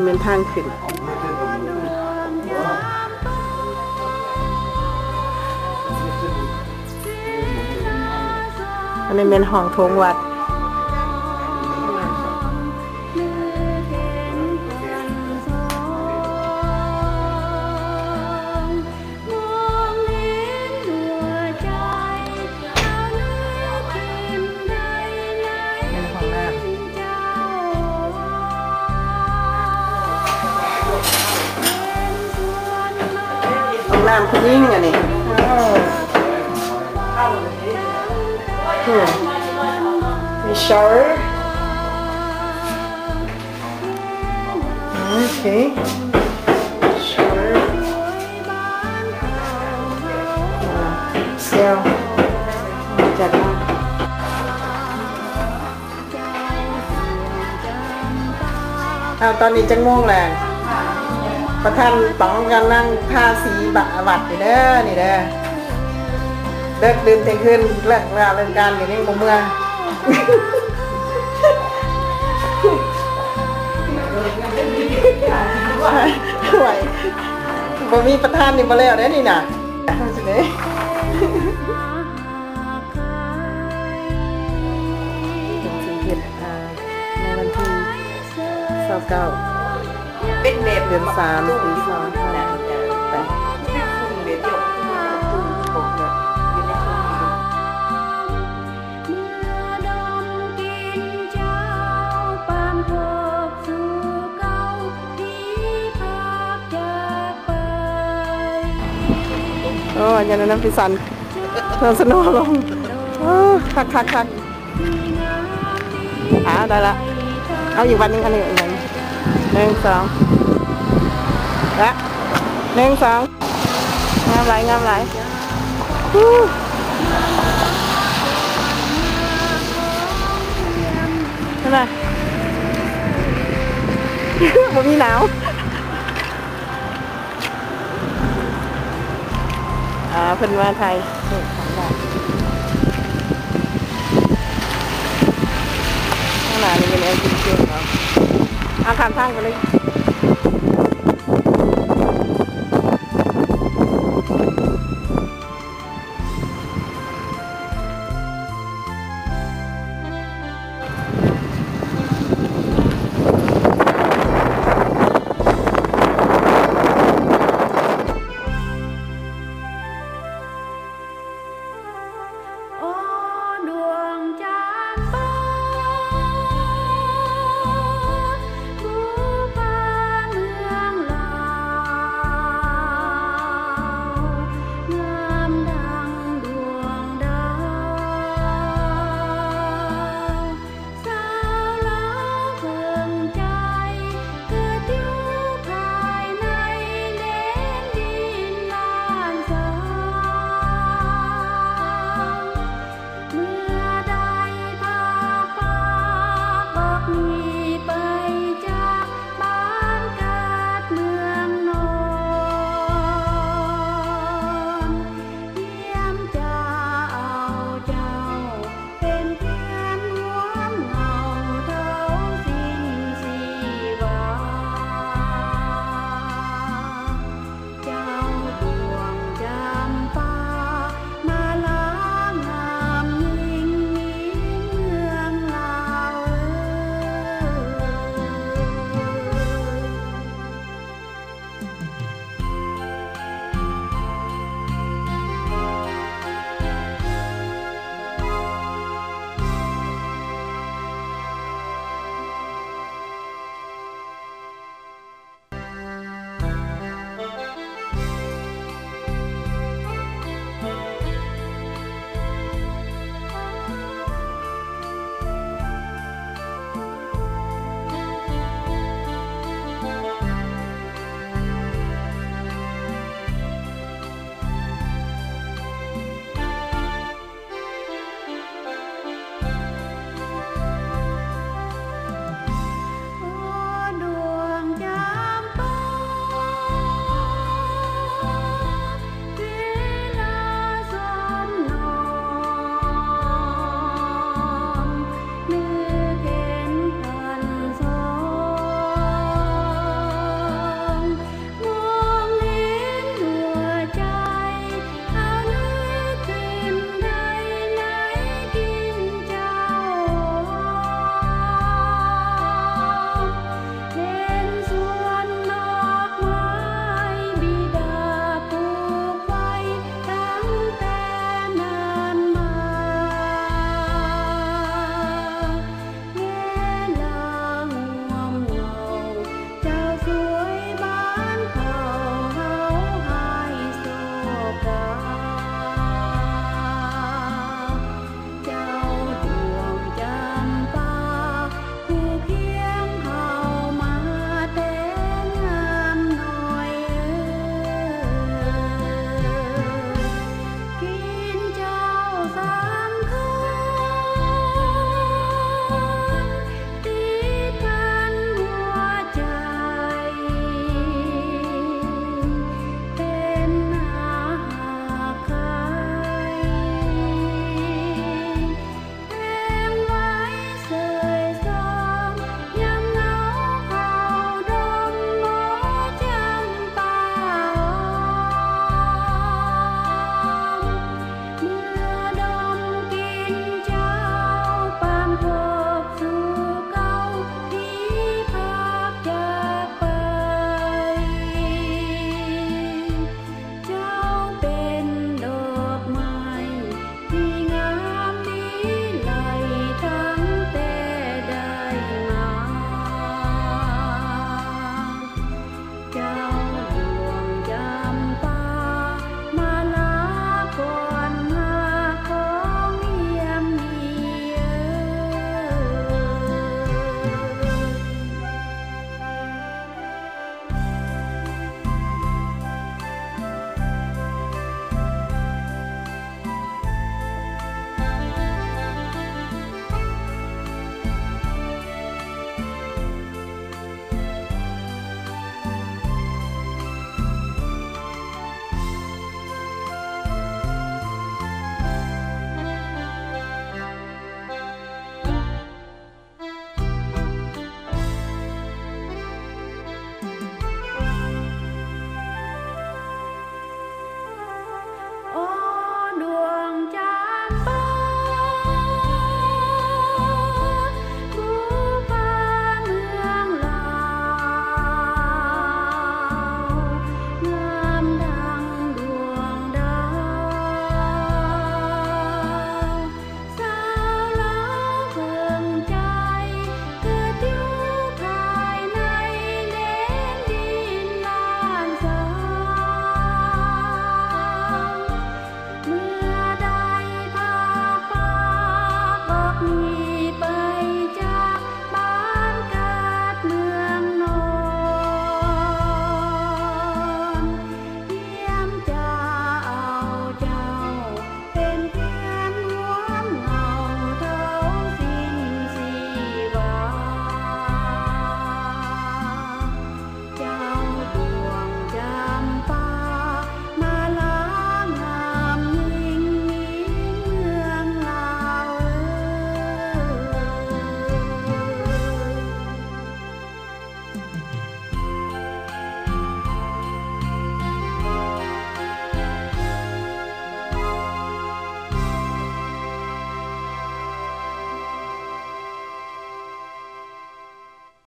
ແມ່ນທາງຂຶ້ນ. ອັນນີ້ແມ່ນຫ້ອງໂຖງວັດ. ແມ່ນຫ້ອງນ້ຳ ຫ້ອງນ້ຳຜູ້ຍິງອັນນີ້. ໂອ້ ມີຊາວເວີ. ໂອເຄ ຊາວເວີ ແຊວ ຈັດມາ. ອ້າວ ຕອນນີ້ຈັກໂມງແລ້ວ? ປະທານຕອງກຳລັງທາສີບະ ວັດຢູ່ເດີ ນີ້ເດີ. ເລີກດື່ມທ່ຽງຄືນ ເລີກລາເລີກການກໍຍັງບໍ່ເມືອ. ໂອ້ຍ ບໍ່ມີປະທານນີ້ບໍ່ແລ້ວເດ້ນີ້ນະ. ເປັນສິເຮັດ ອ່າ ໃນວັນທີຊາວເກົ້າ ເປັນແບບເດືອນສາມ ປີສອງພັນແປດ. ໂອ້ ອັນນັ້ນນຳພິສັນ ເພື່ອສະໂນລົງ. ໂອ້ ຄັກໆໆ. ອ່າ ໄດ້ລະ ເອົາອີກວັນໜຶ່ງ ອັນນີ້ ໜຶ່ງ ສອງ ລະ ໜຶ່ງ ສອງ. ງາມຫຼາຍ ງາມຫຼາຍ. ເຫັນບໍ່? ບໍ່ມີໜາວ. ອ່າ ເພິ່ນມາຖ່າຍຮູບຂ້າງໜ້າ ຂ້າງໜ້ານີ້ແມ່ນແອລຈີເຄເນາະ. ເອົາຂ້າມທາງໄປເລີຍ.